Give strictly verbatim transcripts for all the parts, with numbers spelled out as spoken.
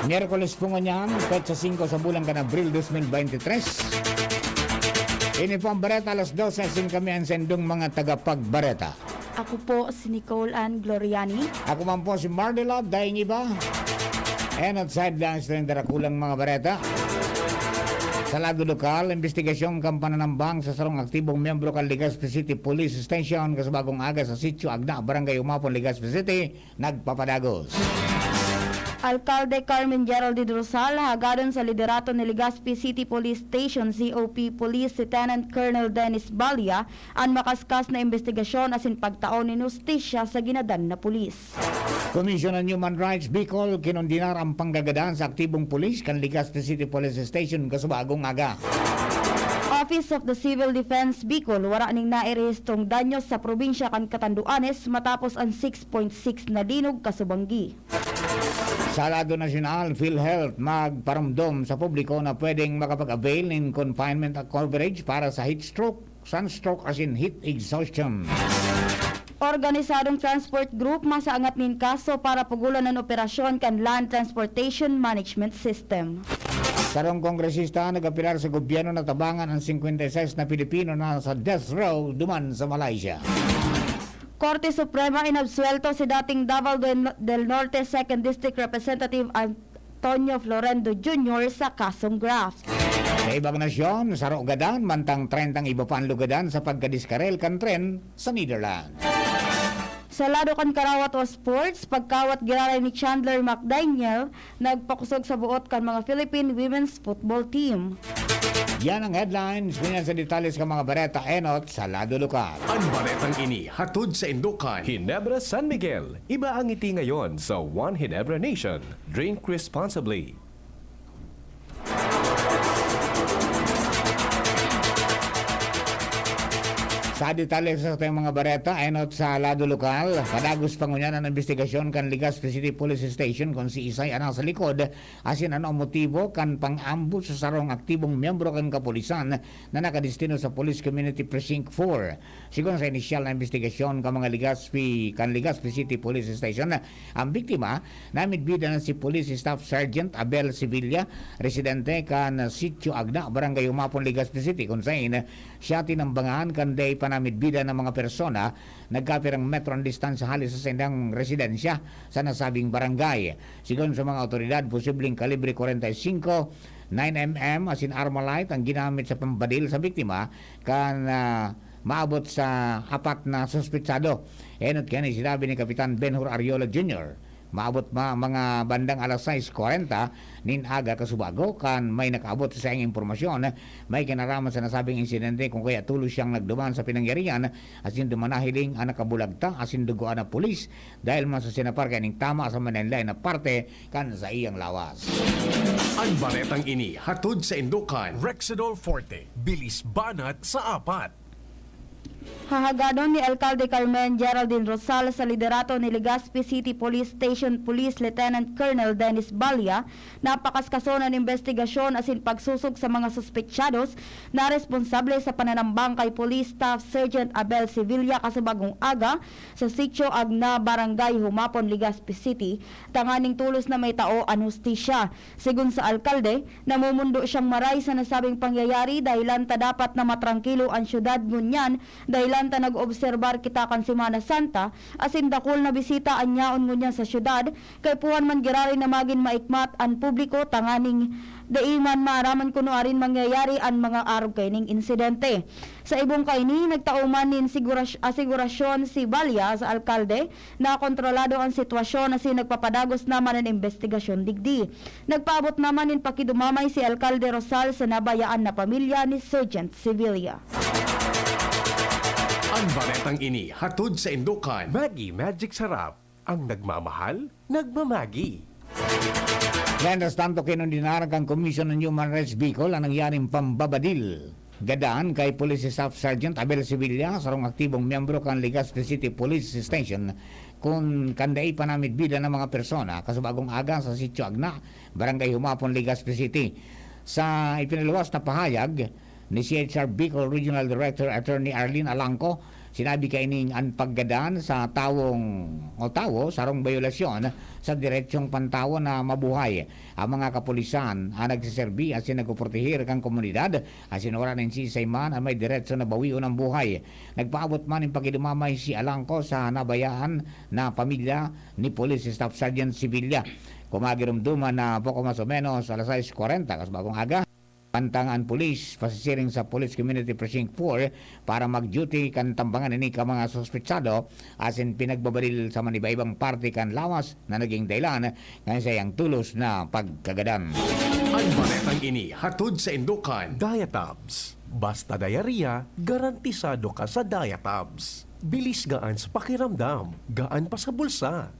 Miyerkules po ngunyan, petsa singko sa bulan kan Abril dos mil bente tres. Ini po ang bareta alas dose, asin kami ang sendong mga tagapagbareta. Ako po si Nicole Ann Gloriani. Ako man po si Mardy Love Daing Iba. And at sidelines na yung darakulang mga bareta. Sa lado lokal, investigasyon kan pananambang sa sarong aktibong miyembro kan Legazpi City Police Station kasubagong aga sa Sitio Agna, Barangay Umapon, Legazpi City, nagpapadagos. Alkalde Carmen Geraldine Rosal hagadon sa liderato ni Legazpi City Police Station C O P Police Lieutenant Colonel Dennis Balia an makaskas na imbestigasyon asin pagtao nin hustisya sa ginadan na pulis. Commission on Human Rights Bicol kinondenar ang panggagadan sa aktibong pulis kan Legazpi City Police Station kasubagong aga. Office of the Civil Defense Bicol wara ning nairehistrong danyos sa probinsya kan Catanduanes matapos an six point six na linog kasubanggi. Sa lado nasyonal, PhilHealth magparomdom sa publiko na pwedeng makapag-avail nin confinement coverage para sa heat stroke, sunstroke asin heat exhaustion. Organisadong Transport Group masaangat nin kaso para pugulan an operasyon kan Land Transportation Management System. Sarong kongresista nag-apelar sa gobyerno na tabangan ang singkwenta y seis na Pilipino na sa death row duman sa Malaysia. Korte Suprema inabsuelto si dating Davao del, del Norte Second District Representative Antonio Florendo Junior sa kasong graft. Sa ibang nasyon, saro gadan, mantang trentang iba pa ang lugadan sa pagkadiskarel kan tren sa Netherlands. Sa lado kan karawat o sports, pagkawat giraray ni Chandler McDaniel, nagpakusog sa buot kan mga Philippine women's football team. Yan ang headlines. Ngunyan sa detalye sa mga bareta, enot sa lado lokal. An baretang ini hatod saindo kan Ginebra San Miguel. Iba ang ngiti ngayon sa One Ginebra Nation. Drink responsibly. Sa detalye sa atong mga bareta, enot sa lado lokal, padagos pa ngunyan an imbestigasyon kan Legazpi City Police Station kun siisay an nasa likod asin ano ang motibo kan pang-ambush sa sarong aktibong miyembro kan kapulisan na nakadestino sa Police Community Precinct four. Sigon sa inisyal na imbestigasyon kan mga Legazpi, kan Legazpi City Police Station, ang biktima namidbidan na si Police Staff Sergeant Abel Sevilla, residente kan Sitio Agna, Barangay Humapon, Legazpi City, kun saen siya tinambangan kan dai pa namidbidan na mga persona. Nagkapirang metro ang distansya hali sa saindang residensya sa nasabing barangay. Sigon sa mga awtoridad, posibleng kalibre kwarenta y singko, nine M M asin Armalite ang ginamit sa pambadil sa biktima kan, ah, maabot sa apat na suspetsado. Enot kani sinabi ni Kapitan Benhur Ariola Junior. Maabot ma-, mga bandang alas sais kwarenta nin aga kasubago kan may nakaabot sa saiyang impormasyon may kinaraman sa nasabing insidente, kun kaya tulos siyang nagduman sa pinangyarihan asin duman nahiling an nakabulagta asin dugoan na pulis dahil man sa sinapar kaining tama sa manlaen-laen na parte kan saiyang lawas. An baretang ini hatod saindo kan Rexidol Forte, bilis banat sa apat. Hahagadon ni Alkalde Carmen Geraldine Rosal sa liderato ni Legazpi City Police Station Police Lieutenant Colonel Dennis Balia, napakaskason an imbestigasyon asin pagsosog sa mga suspetsados na responsable sa pananambang kay Police Staff Sergeant Abel Sevilla kasubagong aga sa Sitio Agna, Barangay Humapon, Legazpi City, tanganing tulos na maitao an hustisya. Sigon sa alkalde, namumundo siyang maray sa nasabing pangyayari, dahilan ta dapat na matrangkilo an syudad ngunyan, dahilan ta nag-obserbar kita kan Semana Santa, asin dakul na bisita an yaon ngunyan sa syudad, kaipuhan man giraray na magin maikmat an publiko tanganing dai man maaraman kun nuarin mangyayari an mga arog kaining insidente. Sa ibong kaini, nagtao man nin sigurasy-, asigurasyon si Balia sa alkalde na kontrolado an sitwasyon asin nagpapadagos naman an imbestigasyon digdi. Nagpaabot naman nin pakidumamay si Alkalde Rosal sa nabayaan na pamilya ni Sergeant Sevilla. An baretang ini hatod saindo kan Maggi Magic Sarap, ang nagmamahal, nagmamagi. Mientras tanto, kinondenar kan Commission on Human Rights Bicol ang nangyaring pambabadil gadan kay Police Staff Sergeant Abel Sevilla, sarong aktibong miyembro kan Legazpi City Police Station, kun kan dai pa namidbidan na mga persona kasubagong aga sa Sitio Agna, Barangay Humapon, Legazpi City. Sa ipinaluwas na pahayag ni C H R Bicol Regional Director Attorney Arlene Alangco, Sinabi kaining an paggadan sa tawong o tawo sarong bayolasyon sa diretsong pantawo na mabuhay. Ang mga kapulisan an nagseserbi asin nagpoproteher kan komunidad, asin wala nin siisay man an may diretso na bawion an buhay. Nagpaabot man nin pakidumamay si Alangco sa nabayaan na pamilya ni Police Staff Sergeant Sevilla. Kumagiromdoman na poko mas o menos alas sais kwarenta kasubagong aga, bantang an pulis pasisiring sa Police Community Precinct four para mag-duty kan tambangan ini ka mga suspetsado asin pinagbabaril sa maniba-ibang parte kan lawas na naging dahilan kan saiyang tulos na pagkagadan. An baretang ini hatod sa indokan Diatabs. Basta diarrhea, garantisado ka sa Diatabs. Bilis gaan sa pakiramdam, gaan pa sa bulsa.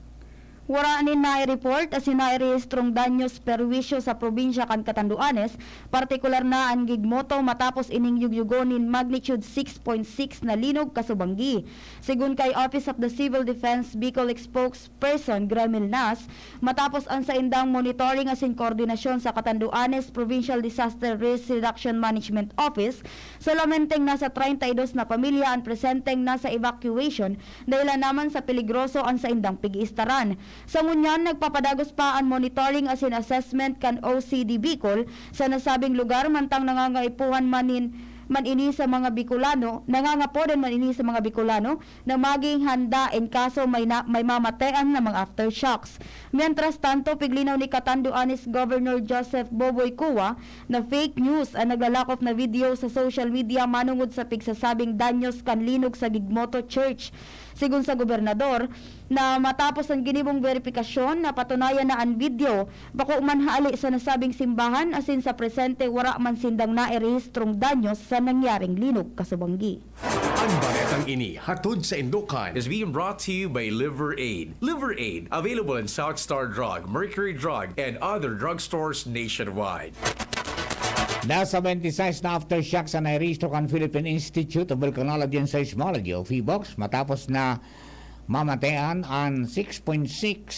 Wara nin nai-report asin nairehistrong danyos perwisyo sa probinsya kan Catanduanes, partikular na an gigmoto matapos ining yugyugon nin magnitude six point six na linog kasubanggi. Segun kay Office of the Civil Defense Bicol spokesperson Gremil Nas, matapos an saindang monitoring asin koordinasyon sa Catanduanes Provincial Disaster Risk Reduction Management Office, solamenteng nasa treinta y dos na pamilya an presenteng nasa evacuation dahilan naman sa peligroso an saindang pig-iistaran. Sa ngunyan, nagpapadagos pa an monitoring asin assessment kan O C D Bicol sa nasabing lugar, mantang nangangaipuhan man nin, man ini sa mga Bicolano, nangangapodan man ini sa mga Bicolano na maging handa in kaso may na, may mamatean na mga aftershocks. Mientras tanto, piglinaw ni Catanduanes Governor Joseph Boboy Cua na fake news an naglalakop na video sa social media manungod sa pigsasabing danyos kan linog sa Gigmoto Church. Segun sa gobernador, na matapos an ginibong beripikasyon, napatunayan na an video bako man hali sa nasabing simbahan asin sa presente wara man sindang nairehistrong danyos sa nangyaring linog kasubanggi. An baretang ini hatod sa indokan is being brought to you by Liver Aid. Liver Aid, available in South Star Drug, Mercury Drug, and other drugstores nationwide. Nasa twenty-six na aftershocks an nairehistro kan Philippine Institute of Volcanology and Seismology o PHIVOLCS matapos na mamatean an six point six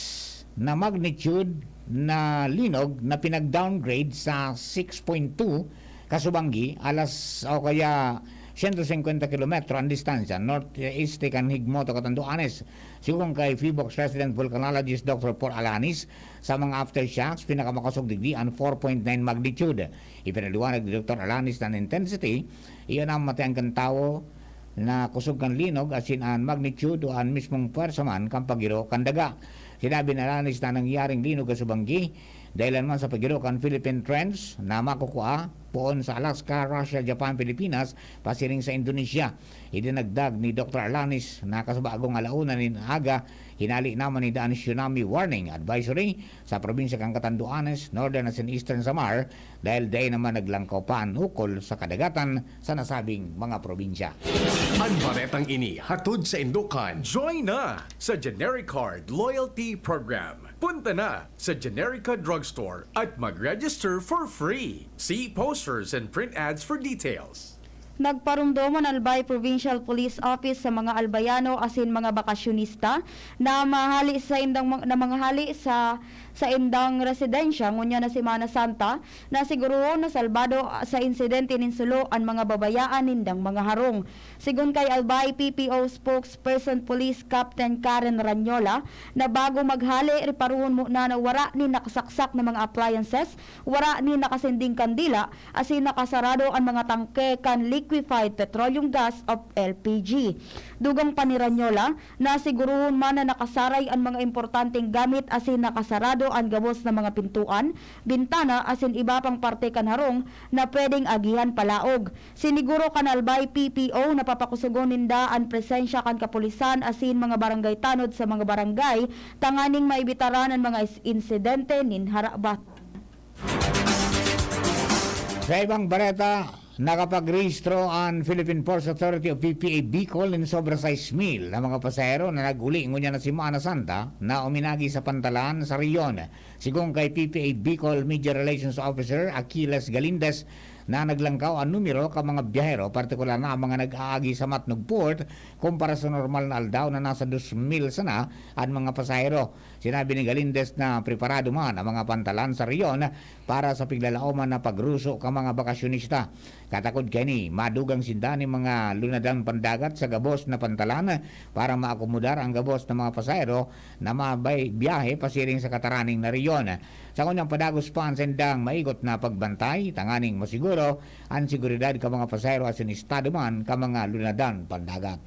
na magnitude na linog na pinag-downgrade sa six point two kasubanggi, alas o kaya siyento singkwenta kilometro an distansya, norte-este kan Gigmoto, Catanduanes. Sigon kay PHIVOLCS Resident Volcanologist Doctor Paul Alanis, sa mga aftershocks, pinakamakosog digdi an four point nine magnitude. Ipinaliwanag ni Doktor Alanis na an intensity, iyo na an mamatean kan tawo na kusog kan linog asin an magnitude o an mismong pwersa man kan pagiro kan daga. Sinabi ni Alanis na nangyaring linog kasubanggi, dahilan man sa pagiro kan Philippine Trench na makukua poon sa Alaska, Russia, Japan, Pilipinas, pasiring sa Indonesia. Idinagdag ni Doktor Alanis na kasubagong ala una nin aga, hinali naman ninda an tsunami warning advisory sa probinsya kan Catanduanes, Northern asin Eastern Samar, dahil dai naman naglangkaw pa an ukol sa kadagatan sa nasabing mga probinsya. An baretang ini hatod sa indokan, join na sa Genericard Loyalty Program. Punta na sa Generica Drugstore at mag-register for free. See posters and print ads for details. Nagparomdom an Albay Provincial Police Office sa mga Albayano asin mga bakasyonista na mahali sa indang, na manghali sa saindang residensya ngunyan na Semana Santa, na sigurohon na salbado sa insidente nin sulo an mga babayaan nindang mga harong. Sigon kay Albay P P O spokesperson Police Captain Karen Ranyola, na bago maghali, reparohon muna na wara nin nakasaksak na mga appliances, wara nin nakasinding kandila, asin nakasarado an mga tangke kan liquefied petroleum gas o L P G. Dugang pa ni Ranyola, na sigurohon man na nakasaray an mga importanteng gamit asin nakasarado an gabos na mga pintuan, bintana asin iba pang parte kan harong na pwedeng agihan palaog. Siniguro kan Albay P P O na papakusogon ninda an presensya kan kapulisan asin mga barangay tanod sa mga barangay tanganing maibitaran an mga is-, insidente nin harabat. Sa ibang bareta, nakapagrehistro an Philippine Ports Authority o P P A Bicol nin sobra sais mil na mga pasahero na nag-uli ngunyan na Semana Santa na uminagi sa pantalan sa rehiyon. Sigon kay P P A Bicol Media Relations Officer Achilles Galindez, na naglangkaw an numero kan mga biyahero, partikular na an mga nag-aagi sa Matnog Port, kumpara sa normal na aldaw na nasa dos mil sana an mga pasahero. Sinabi ni Galindez na preparado man an mga pantalan sa rehiyon para sa piglalaoman na pagruso kan mga bakasyonista. Katakod kaini, madugang sinda nin mga lunadan pandagat sa gabos na pantalan para maakomodar an gabos na mga pasahero na mabay biyahe pasiring sa kataraning na rehiyon. Sa ngunyan, padagos pa an saindang maigot na pagbantay, tanganing masiguro an seguridad kan mga pasahero asin estado man kan mga lunadan pandagat.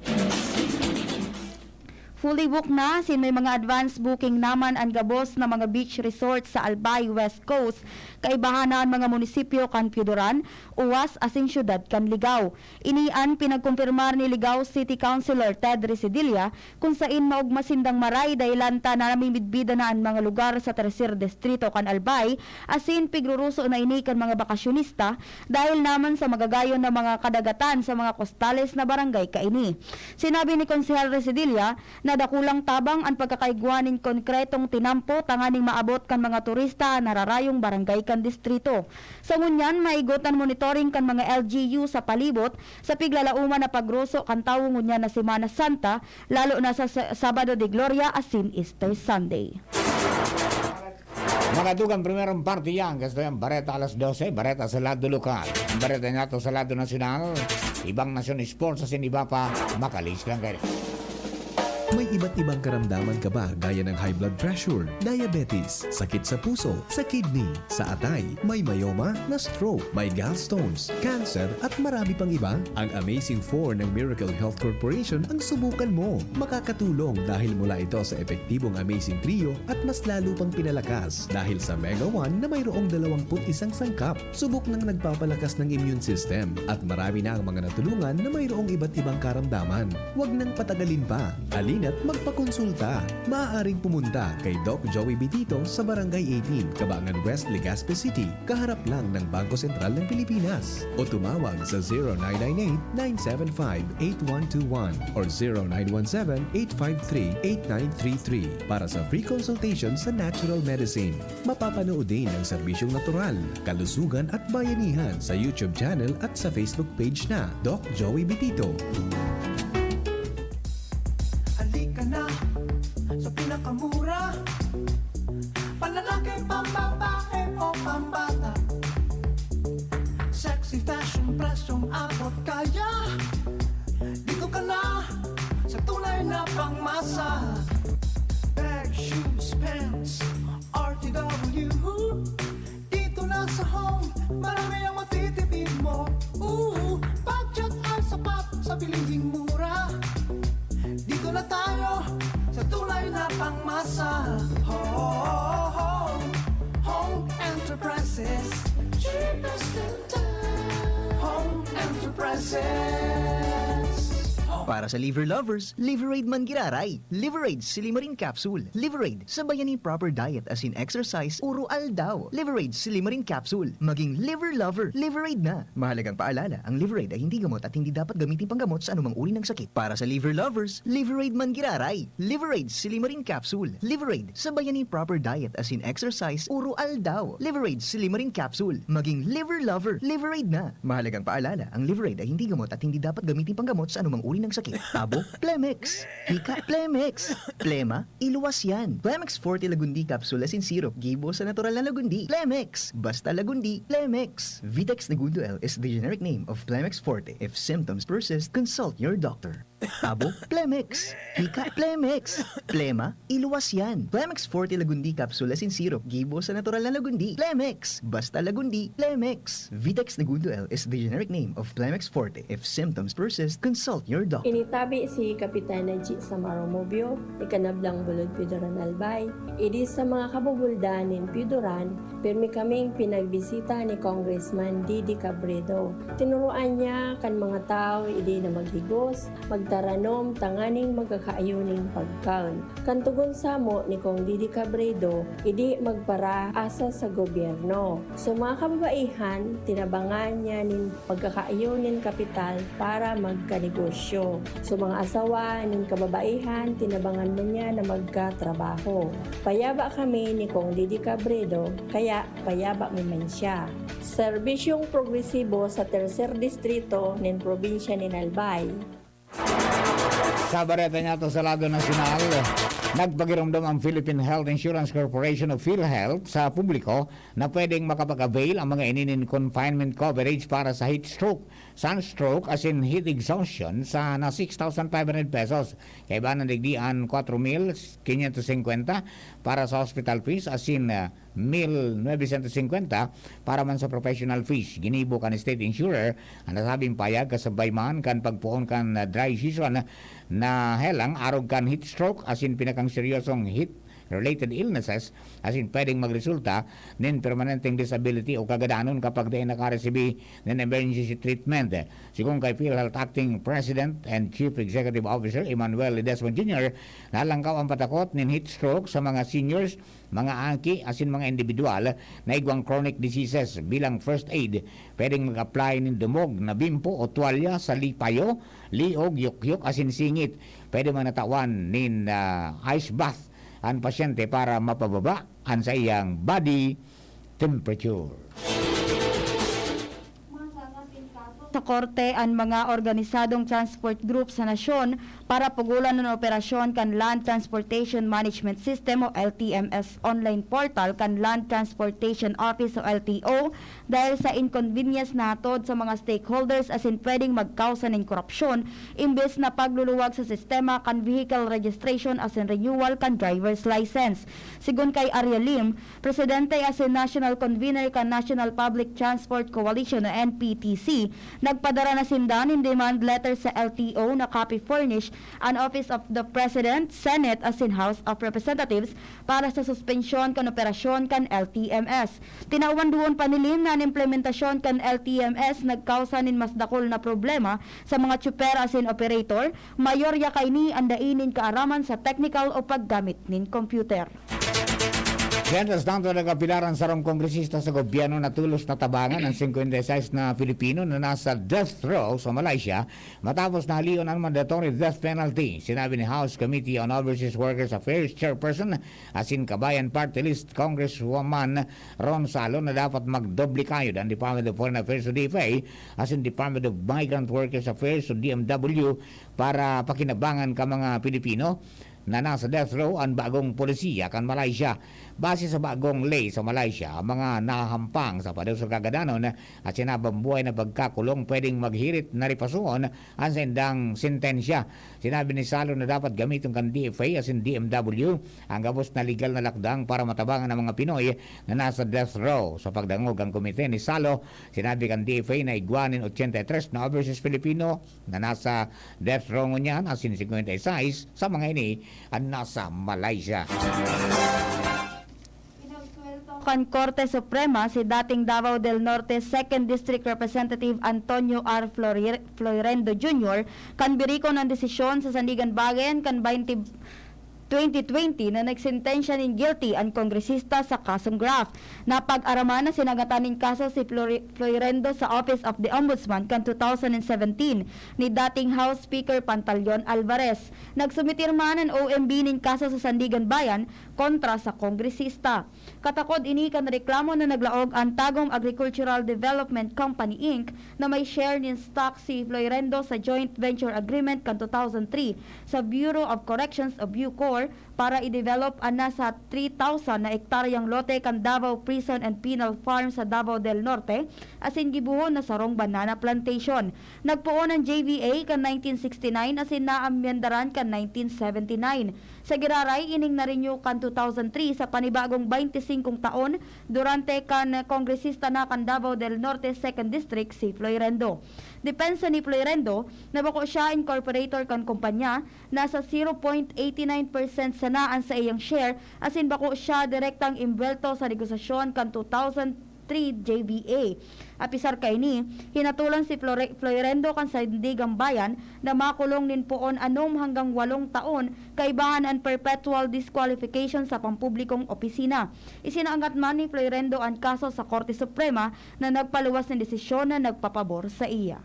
Fully booked na, asin may mga advance booking naman an gabos na mga beach resort sa Albay, West Coast, kaibahan na an mga munisipyo kan Pioduran, Uwas asin syudad kan Ligao. Ini an pinagkumpirmar ni Ligao City Councilor Ted Residilla, kun sain maogma sindang maray dahelan ta namimidbidan na an mga lugar sa tercer distrito kan Albay, asin pigruruso na ini kan mga bakasyonista dahil naman sa magagayon na mga kadagatan sa mga kostales na barangay kaini. Sinabi ni Konsehal Residilla na dakulang tabang an pagkakaigwa nin konkretong tinampo tanganing maabot kan mga turista an nararayong barangay kan distrito. Sa ngunyan, maigot an monitoring kan mga L G U sa palibot sa piglalaoman na pagruso kan tawo ngunyan na Semana Santa, lalo na sa Sa-, Sabado de Gloria asin Easter Sunday. Mga dugang, primerong parte yan, kasto yan, bareta alas dose, bareta sa lado lokal. Ang bareta nato sa lado nasyonal, ibang nasyon, sports, asin iba pa, makalis lang kayo. May iba't ibang karamdaman ka ba gaya ng high blood pressure, diabetes, sakit sa puso, sa kidney, sa atay, may myoma, na-stroke, may gallstones, cancer, at marami pang iba? Ang Amazing four ng Miracle Health Corporation ang subukan mo. Makakatulong dahil mula ito sa epektibong Amazing Trio at mas lalo pang pinalakas dahil sa Mega one na mayroong dalawampu't isang sangkap. Subok ng nagpapalakas ng immune system at marami na ang mga natulungan na mayroong iba't ibang karamdaman. Huwag nang patagalin pa. Halina't magpakonsulta. Maaaring pumunta kay Doc Joey Bitito sa Barangay eighteen, Cabangan West, Legazpi City, kaharap lang ng Bangko Sentral ng Pilipinas. O tumawag sa zero nine nine eight, nine seven five, eight one two one or zero nine one seven, eight five three, eight nine three three para sa free consultation sa natural medicine. Mapapanood din ang serbisyong natural, kalusugan at bayanihan sa YouTube channel at sa Facebook page na Doc Joey Bitito. Halika na sa pinakamura, panlalaki, pambabae o pambata. Sexy fashion, presyong abot kaya. Dito ka na sa tunay na pangmasa. Bag, shoes, pants, R T W. Dito na sa Home, marami ang matitipid mo. Ooh, budget ay sapat sa bilihing mura. Dito na tayo sa tunay na pangmasa. Home, Home Enterprises, cheapest in town. Home Enterprises. Para sa liver lovers, Liveraid man giraray. Liveraid Silimarin Capsule. Liveraid, sabayan nin proper diet asin exercise oro aldaw. Liveraid Silimarin Capsule. Maging liver lover, Liveraid na. Mahalagang paalala, ang Liveraid ay hindi gamot at hindi dapat gamitin panggamot sa anumang uri ng sakit. Para sa liver lovers, Liveraid man giraray. Liveraid Silimarin Capsule. Liveraid, sabayan nin proper diet asin exercise oro aldaw. Liveraid Silimarin Capsule. Maging liver lover, Liveraid na. Mahalagang paalala, ang Liveraid ay hindi gamot at hindi dapat gamitin panggamot sa anumang uri ng sakit. Abo, Plemex. Hika, Plemex. Plema, iluwas yan. Plemex Forte Lagundi Capsule asin Syrup, gibo sa natural na lagundi. Plemex. Basta lagundi, Plemex. Vitex Negundo L is the generic name of Plemex Forte. If symptoms persist, consult your doctor. Abo, Plemex. Hika, Plemex. Plema, iluwas yan. Plemex Forte Lagundi Capsule asin Syrup, gibo sa natural na lagundi. Plemex. Basta lagundi, Plemex. Vitex Negundo L is the generic name of Plemex Forte. If symptoms persist, consult your doctor. Initabi si Kapitan Najee Samaro Mobio, ikanablang bulod Pioduran Albay. Idi sa mga kabubuldan nin Pioduran, pirmi kaming pinagbisita ni Congressman Didi Cabredo. Tinuruan niya kan mga tawo idi na maghigos, magtaranom tanganing magkakaayo nin pagkaon. Kan togon samo ni Cong Didi Cabredo, idi magparaasa sa gobyerno. So, mga kababaihan, tinabangan niya nin pagkakaayo nin kapital para magkanegosyo. So, mga asawa nin kababaihan, tinabangan man niya na magkatrabaho. Payaba kami ni Cong Didi Cabredo, kaya payaba mi man siya. Serbisyong progresibo sa Tercer Distrito nin probinsya nin Albay. Sa bareta niya to sa lado nasyonal, nagpagiromdom ang Philippine Health Insurance Corporation o PhilHealth sa publiko na pwedeng makapag-avail ang mga ini nin confinement coverage para sa heat stroke, sunstroke asin heat exhaustion sa na six thousand five hundred pesos. Kaiba na digdi an kwatro mil kinyentos singkwenta para sa hospital fees asin, ah, mil novecientos singkwenta para man sa professional fees. Ginibo kan state insurer an nasabing payag kasabay man kan pagpoon kan, ah, dry season na helang arog kan heat stroke asin pinakang seryosong heat related illnesses asin pwedeng magresulta nin permanenteng disability o kagadanon kapag dai nakaresibi nin emergency treatment. Sigon kay PhilHealth Acting President and Chief Executive Officer Emmanuel Ledesma Junior, nalangkaw ang patakot nin heat stroke sa mga seniors, mga aki asin mga individual na igwang chronic diseases. Bilang first aid, pwedeng mag-apply nin dumog na bimpo o tuwalya sa li-, payo, liog, yukyuk asin singit. Pwede man natawan nin, ah, ice bath an pasyente para mapababa an saiyang body temperature. Sa korte an mga organisadong transport group sa nasyon para pugolan an operasyon kan Land Transportation Management System o L T M S online portal kan Land Transportation Office o L T O dahil sa inconvenience na hatod sa mga stakeholders asin pwedeng magkausa nin korupsyon imbes na pagluluwag sa sistema kan vehicle registration asin renewal kan driver's license. Sigon kay Ariel Lim, presidente asin national convener kan National Public Transport Coalition o N P T C, nagpadara na sinda nin demand letter sa L T O na copy furnish an Office of the President, Senate asin House of Representatives para sa suspensyon kan operasyon kan L T M S. Tinawan duon pa ni Lim na an implementasyon kan L T M S nagkausa nin mas dakul na problema sa mga tsuper asin operator, mayorya kaini an dai nin kaaraman sa technical o paggamit nin computer. Mientras tanto, nagkapilaran sarong kongresista sa gobyerno na tolos natabangan ang singkwenta y seis na Pilipino na nasa death row sa Malaysia matapos nahalion ang mandatory death penalty. Sinabi ni House Committee on Overseas Workers Affairs Chairperson asin Kabayan Party List Congresswoman Ron Salo na dapat magdoble kayod ang Department of Foreign Affairs o D F A asin Department of Migrant Workers Affairs o D M W para pakinabangan ka mga Pilipino na nasa death row an bagong polisiya kan Malaysia. Base sa bagong ley sa Malaysia, ang mga nahahampang sa padusa kagadanon asin habang buhay na pagkakulong pwedeng maghirit na ripasoon an saindang sentensya. Sinabi ni Salo na dapat gamiton kan D F A asin D M W ang gabos na legal na lakdang para matabangan ang mga Pinoy na nasa death row. Sa pagdangog ang komite ni Salo, sinabi kan D F A na igwa nin ochenta y tres na overseas Filipino na nasa death row ngunyan asin singkwenta y seis sa mga ini an nasa Malaysia. Kan Korte Suprema si dating Davao del Norte Second District Representative Antonio R. Flori-, Florendo Junior kan birikon an desisyon sa Sandiganbayan kan twenty twenty na nagsentensya nin guilty an kongresista sa kasong graft. Napag-araman na sinagatan nin kaso si Flori-, Florendo sa Office of the Ombudsman kan two thousand and seventeen ni dating House Speaker Pantaleon Alvarez. Nagsumitir man an O M B nin kaso sa Sandiganbayan kontra sa kongresista. Katakod ini kan reklamo na naglaog an Tagum Agricultural Development Company, Inc na may share nin stock si Florendo sa joint venture agreement kan two thousand three sa Bureau of Corrections o BUCOR para i-develop an nasa three thousand na ektaryang lote kan Davao Prison and Penal Farm sa Davao del Norte asin gibohon na sarong banana plantation. Nagpoon an J V A kan nineteen sixty-nine asin naamyendaran kan nineteen seventy-nine. Sa giraray, ining na-renew kan two thousand three sa panibagong baynte singkong taon durante kan kongresista na kan Davao del Norte Second District si Florendo. Depensa ni Florendo na bako siya incorporator kan kompanya, nasa zero point eighty nine percent sana an saiyang share asin bako siya direktang imbuwelto sa negosasyon kan two thousand three J V A. Apisar kaini, hinatolan si Flore-, Florendo kan Sandiganbayan na makulong nin poon anom hanggang walong taon kaibahan an perpetual disqualification sa pampublikong opisina. Isinaangat man ni Florendo an kaso sa Korte Suprema na nagpaluwas nin desisyon na nagpapabor saiya.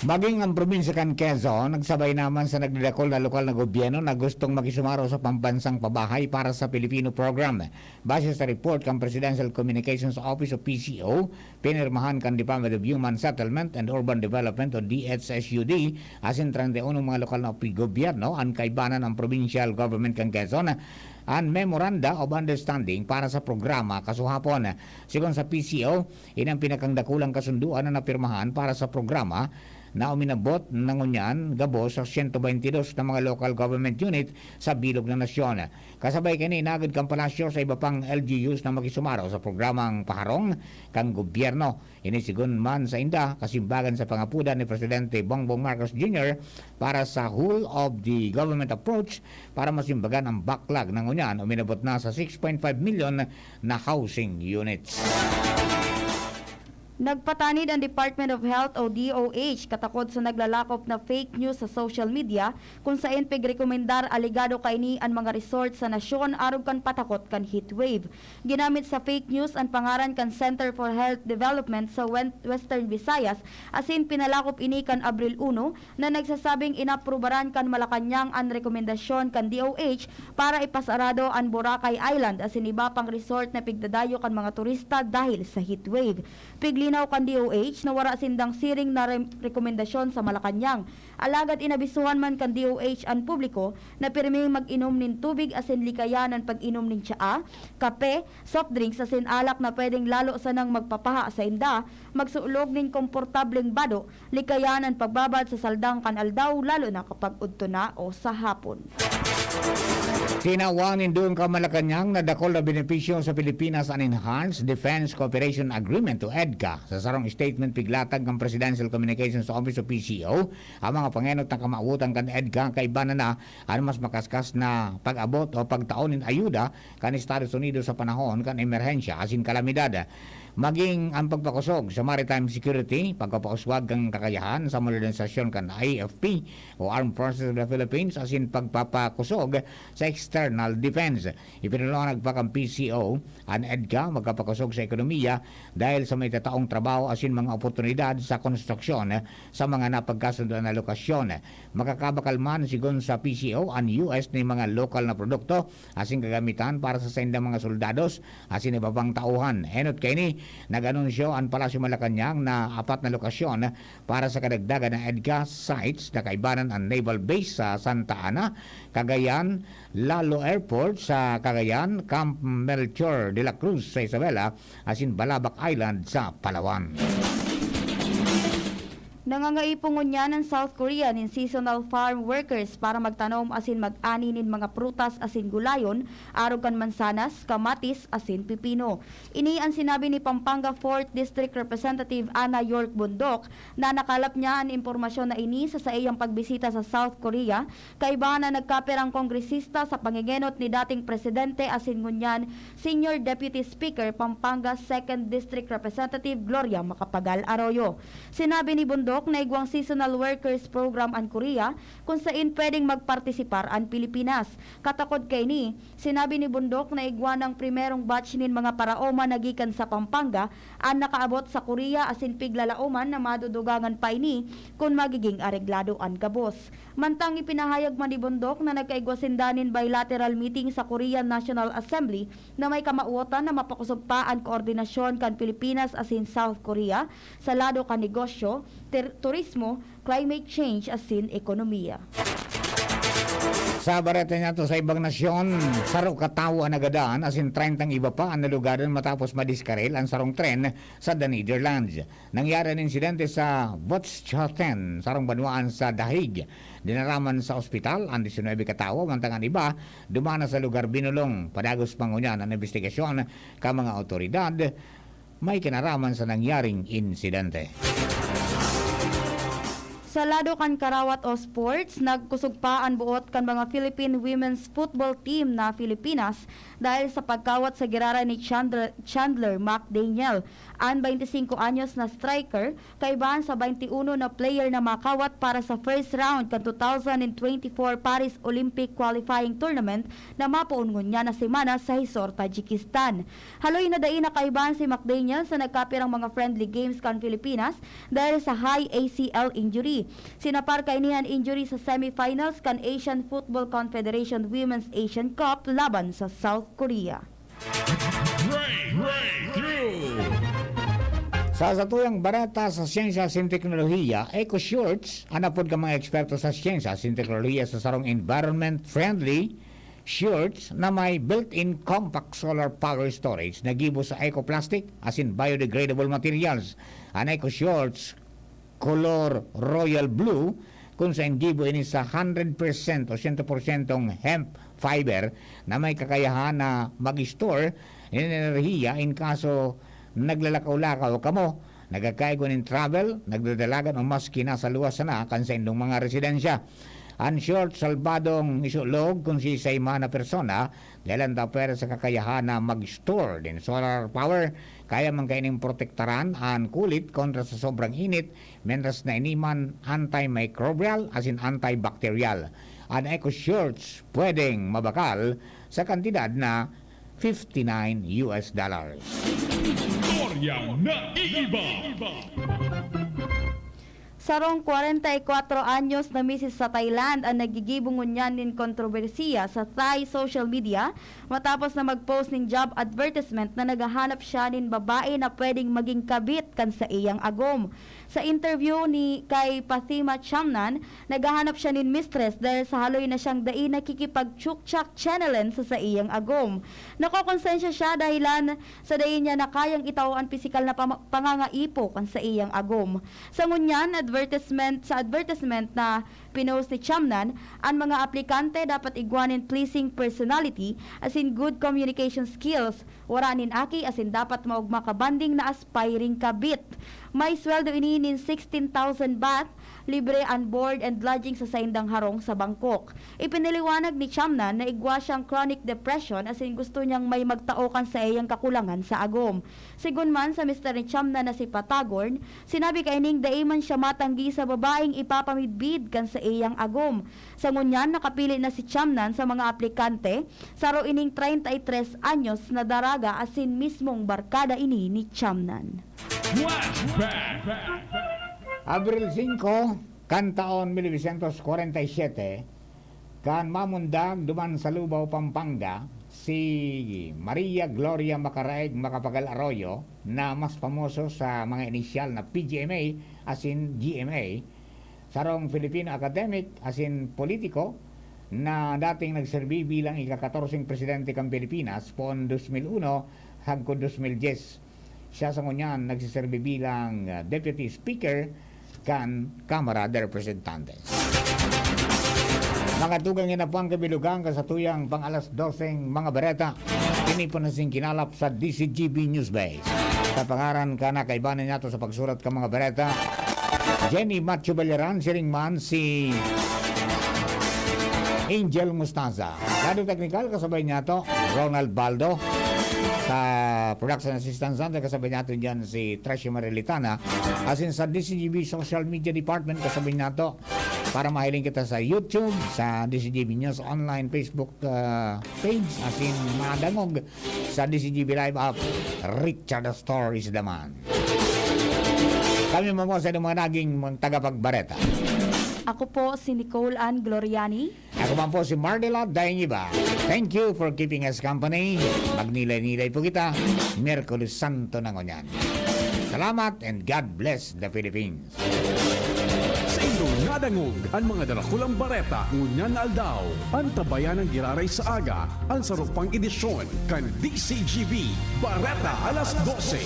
Maging ang probinsya kan Quezon, nagsabay naman sa nagdadakol na lokal na gobyerno na gustong makisumaro sa Pambansang Pabahay para sa Pilipino Program. Base sa report kan Presidential Communications Office o P C O, pinirmahan kan Department of Human Settlement and Urban Development o D H S U D asin treinta y uno mga lokal na opi-, gobyerno, ang kaibanan ang provincial government kan Quezon, an Memoranda of Understanding para sa programa kasuhapon. Sigon sa P C O, ini ang pinakang dakulang kasunduan na napirmahan para sa programa na uminabot na ngunyan gabos sa siyento baynte dos na mga local government unit sa bilog na nasyon. Kasabay kaini, inagad kan palasyo sa iba pang L G Us na makisumaro sa programang paharong kan gobyerno. Ini sigon man sa inda, kasimbagan sa pangapodan ni Presidente Bongbong Marcos Junior para sa whole of the government approach para masimbagan ang backlog na ngunyan uminabot na sa six point five million na housing units. Nagpatanid ang Department of Health o D O H katakod sa naglalakop na fake news sa social media, kung saen pigrekomendar alegado kaini an mga resort sa nasyon arog kan patakot kan heatwave. Ginamit sa fake news an pangaran kan Center for Health Development sa Wen-, Western Visayas, asin pinalakop ini kan Abril uno, na nagsasabing inaprubaran kan Malacañang an rekomendasyon kan D O H para ipasarado an Boracay Island asin iba pang resort na pigdadayo kan mga turista dahil sa heatwave. Piglinaw kan D O H na wara sindang siring na re-, rekomendasyon sa Malacañang. Alagad inabisuhan man kan D O H an publiko na pirming mag-inom nin tubig asin likayan an pag-inom nin tsaa, kape, soft drinks asin alak na pwedeng lalo sanang magpapaha sa inda, magsulog nin komportableng bado, likayan an pagbabad sa saldang kan aldaw, lalo na kapag udto na o sa hapon. Tinawan nin dugang kan Malacañang na dakul na benepisyo sa Pilipinas an Enhanced Defense Cooperation Agreement o EDCA. Sa sarong statement piglatag kan Presidential Communications Office o P C O, ang mga pangenot na kamawotan kan EDCA kaiba na na an mas makaskas na pag-abot o pagtao nin ayuda kan Estados Unidos sa panahon kan emerhensya asin kalamidad. Maging ang pagpakosog sa maritime security, pagpapauswag kan kakayahan sa modernisasyon kan A F P o Armed Forces of the Philippines asin pagpapakosog sa external defense. Ipinaliwanag pa kan P C O, an EDCA magpapakosog sa ekonomiya dahil sa may tataong trabaho asin mga oportunidad sa konstruksyon sa mga napagkasundoan na lokasyon. Makakabakal man, sigon sa P C O, an U S nin mga lokal na produkto asin kagamitan para sa saindang mga soldados asin iba pang tauhan. Enot kaini, nag-anunsyo an Palasyo Malacañang na apat na lokasyon para sa kadagdagan na EDCA sites na kaibanan an Naval Base sa Santa Ana, Cagayan, Lalo Airport sa Cagayan, Camp Melchor de la Cruz sa Isabela, asin Balabac Island sa Palawan. Nangangaipo ngunyan an South Korea nin seasonal farm workers para magtanom asin mag-ani nin mga prutas asin gulayon, arog kan mansanas, kamatis, asin pipino. Ini an sinabi ni Pampanga Fourth District Representative Ana York Bondoc, na nakalap niya an impormasyon na ini sa saiyang pagbisita sa South Korea, kaiba na nagkapirang kongresista sa pangengenot ni dating presidente asin ngunyan Senior Deputy Speaker Pampanga Second District Representative Gloria Macapagal Arroyo. Sinabi ni Bondoc na igwang seasonal workers program an Korea kung sain pwedeng magpartisipar an Pilipinas. Katakod kaini, sinabi ni Bondoc na igwa nang primerong batch nin mga paraoma na gikan sa Pampanga an nakaabot sa Korea asin piglalaoman na madudugangan pa ini kun magiging areglado an gabos. Mantang ipinahayag man ni Bondoc na nagkaigwa sinda nin bilateral meeting sa Korean National Assembly na may kamawotan na mapakosog pa an koordinasyon kan Pilipinas asin South Korea sa lado kan negosyo, ter-, turismo, climate change asin ekonomiya. Sa bareta niyato sa ibang nasyon, saro ka tawo an nagadan asin treyntang iba pa an nalugadan matapos madiskaril an sarong tren sa The Netherlands. Nangyari an insidente sa Botschachten, sarong banwaan sa The Hague. Dinaraman sa ospital an disinwebe ka tawo, mantang an iba duman na sa lugar binolong. Padagos pa ngunyan an imbestigasyon kan mga awtoridad may kinaraman sa nangyaring insidente. Sa lado kan karawat o sports, nagkusog pa an buot kan mga Philippine women's football team na Filipinas dahil sa pagkawat sa giraray ni Chandler, Chandler McDaniel. An twenty-cinco anyos na striker, kaibahan sa twenty-uno na player na makawat para sa first round kan two thousand twenty-four Paris Olympic Qualifying Tournament na mapoon ngunyan na semana sa Hisor, Tajikistan. Haloy na dai nakaibahan si McDaniel sa nagkapirang mga friendly games kan Filipinas dahil sa high A C L injury. Sinapar kaini an injury sa semifinals kan Asian Football Confederation Women's Asian Cup laban sa South Korea. Breakthrough! Sa satuyang bareta sa siyensya asin teknolohiya, EcoShorts, an apod kan mga eksperto sa siyensya asin teknolohiya sa sarong environment-friendly shorts na may built-in compact solar power storage na gibo sa eco-plastic asin biodegradable materials. An EcoShorts kolor royal blue, kun saen gibo ini sa hundred percent o siyento porsyentong hemp fiber na may kakayahan na mag-store nin enerhiya in kaso naglalakaw-lakaw kamo, nagkakaigwa nin travel, nagdadalagan o maski nasa luwas sana kan saindong mga residensya. An short salbadong isulog kun siisay man na persona, dahelan ta pwera sa kakayahan na mag-store nin solar power. Kaya man kaining protektaran an kulit kontra sa sobrang init, mentras na ini man antimicrobial asin antibacterial. An Eco Shorts pwedeng mabakal sa kantidad na fifty-nine U S dollars. Istoryang naiiba. Sarong kwarenta y kwatro anyos na misis sa Thailand an naggigibo ngunyan nin kontrobersiya sa Thai social media matapos na mag-post nin job advertisement na naghahanap siya nin babae na pwedeng maging kabit kan saiyang agom. Sa interview ni kay Fatima Chamnan, naghahanap siya nin mistress dahil sa haloy na siyang dai nakikipag-chukchak channelan sa saiyang agom. Nakokonsensya siya dahilan sa dai niya na kayang itao an pisikal na pama- pangangaipo kan saiyang agom. Sa ngunyan, advertisement sa advertisement na pinost ni Chamnan, an mga aplikante dapat igwa nin pleasing personality asin good communication skills, wara nin aki asin dapat maogma ka banding na aspiring kabit. May sweldo ini nin sixteen thousand baht, libre an board and lodging sa saindang harong sa Bangkok. Ipinaliwanag ni Chamnan na igwa siyang chronic depression asin gusto niyang may magtao kan saiyang kakulangan sa agom. Sigon man sa mister ni Chamnan na si Patagorn, sinabi kaining dai man siya matanggi sa babaeng ipapamidbid kan saiyang agom. Sa ngunyan, nakapili na si Chamnan sa mga aplikante, saro ining treinta y tres anyos na daraga asin mismong barkada ini ni Chamnan. Flashback! Abril singko, kan taon mil novecientos kwarenta y siyete, kan mamundag duman sa Lubao, Pampanga, si Maria Gloria Macaraeg Macapagal Arroyo, na mas pamoso sa mga inisyal na P G M A asin G M A, sarong Filipino academic asin politiko na dating nagserbi bilang ika-katorseng presidente kan Pilipinas poon dos mil uno hangkod dos mil dyes. Siya sa ngunyan nagseserbi bilang, ah, Deputy Speaker kan Kamara de Representantes. Mga tugang, yan na po ang kabilugan kan satuyang pang-alas doseng mga bareta. Ini po na sing kinalap sa D Z G B News Base. Sa pangaran kan nakaibanan niyato sa pagsurat kan mga bareta, Jenny Macho Balaran, siring man si Angel Mustaza. Lado teknikal, kasabay niyato, Ronald Baldo. Sa production assistance center, kasabay niyato dyan si Tracy Marilitana. Asin sa D Z G B Social Media Department, kasabay niyato. Para mahiling kita sa YouTube, sa D Z G B News Online Facebook, ah, page, asin madangog sa D Z G B Live app, Richard Astor is the man. Kami man po sa inyong mga naging mga tagapagbareta. Ako po si Nicole Ann Gloriani. Ako man po si Marnela Daingiba. Thank you for keeping us company. Magnilay-nilay po kita. Miyerkules Santo na ngunyan. Salamat and God bless the Philippines. Sa indong nadangog an mga darakulang bareta ngunyan na aldaw, antabayan an giraray sa aga, an saro pang edisyon kan D C G B Bareta Alas Dose.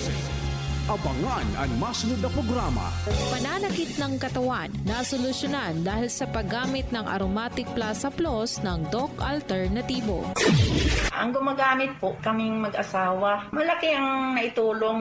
Abangan an masunod na programa. Pananakit ng katawan, nasolusyonan dahil sa paggamit ng Aromatic Plaza Plus ng Doc Alternatibo. Ang gumagamit po, kaming mag-asawa. Malaki ang naitulong.